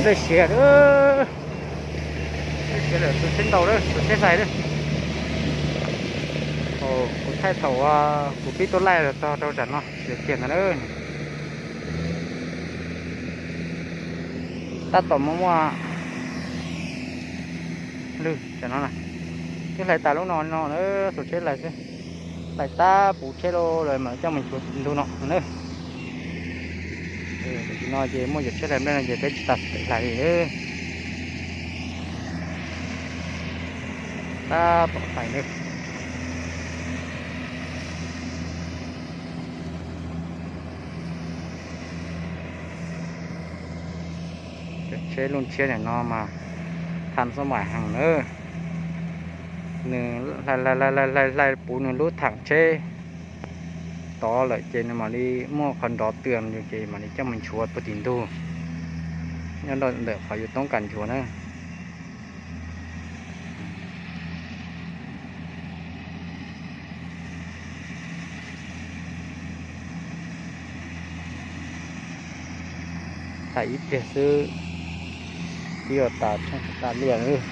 Lej siav, lej siav lawm, tus tsheb ntau lawm, tus tsheb hlais lawm. Kuv thaij thaum kuv pib tuaj laij los txog rau tsam no siav kiag ntawd lawm. Tab tom muaj muaj lwg tsam no na. Twb hlais tas lub no no na, xuas tsheb hlais xwb. Hlais tab puv tsheb lawm, mam coj mus nchuav tim ntug no na. Tam sim no ces muaj cov tsheb hlais nplej no ces peb tsis tas hlais li. Tab tom hlais na. Cov tsheb luj ntshiab nim no mas thas xab mais heev na. Nws hlais hlais puv nws lub tham tsheb tod lawm ces nws mam li muaj qhov nrov twm yus ces mam li coj mus nchuav puag tim ntug. Nyob rau ntawm qhov yus toob kas nchuav na. Thaij ib pliag xwb, twb yuav tas tsheej tas liaj lawm.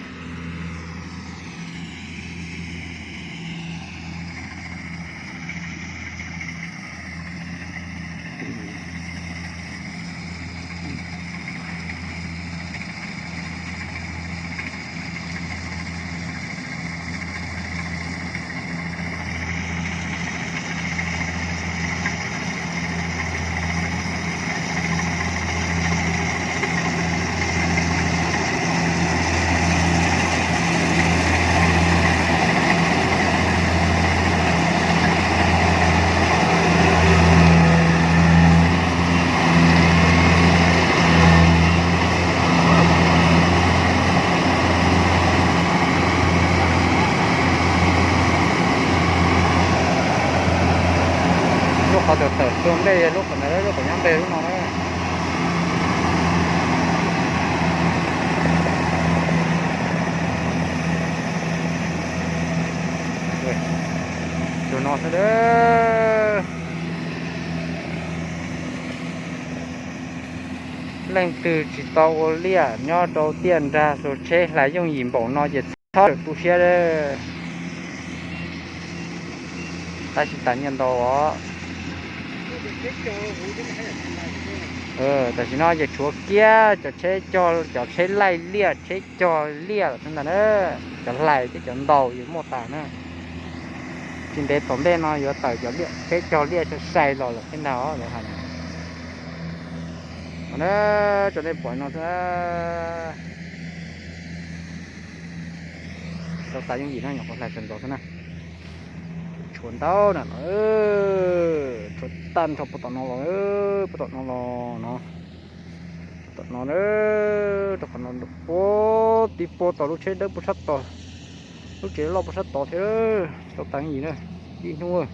Lub qhov tawm tawm tua nplej yog lub qhov ntawd, lub qhov nyob nplej lub no na. Tus no xwb. Leej twg tsis tau ua liaj nyob rau tiaj nrag hluas tsheb hlais yooj yim npaum no ces txhob tu siab. Tab sis tas nyiaj ntau os. Tam sim no ces tshuav kiag cov tsheb cog, cov tsheb laij liaj, tsheb cog liaj lawm xwb ntag na. Cov hlais thiab cov ntaus yuav muaj tas na. Tsis ntev tom ntej no yuav tawm cov tsheb cog liaj sai sai los lawm thiab ntag os lawv hais. Tso nej pom no xwb. Tau tas yooj yim no nyuam qhuav hlais tsaws ntxov xwb na. Tshuav ntau na no, tshuav tag nrho puag tom no los, puag tom no los no, puag tom no, rau qhov no puag tim puag tom lub tsheb dawb puag sab tod, lub tsev loj puag sab tod thiab. Tau tas yooj yim na, ib hnub.